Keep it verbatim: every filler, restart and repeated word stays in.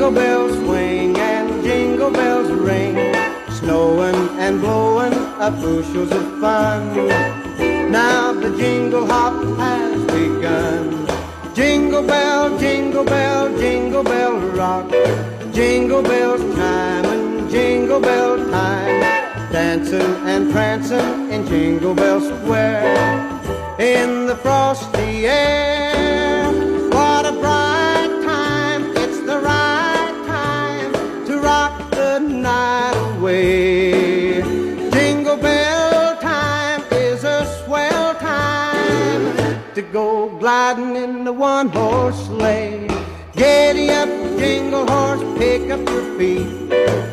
Jingle bells swing and jingle bells ring, snowing and blowing up bushels of fun. Now the jingle hop has begun. Jingle bell, jingle bell, jingle bell rock. Jingle bells chiming, jingle bell time. Dancing and prancing in Jingle Bell Square. In the frosty air, what a bright time. It's the right time to rock the night away. Jingle bell time is a swell time to go gliding in the one horse sleigh. Giddy up, jingle horse, pick up your feet.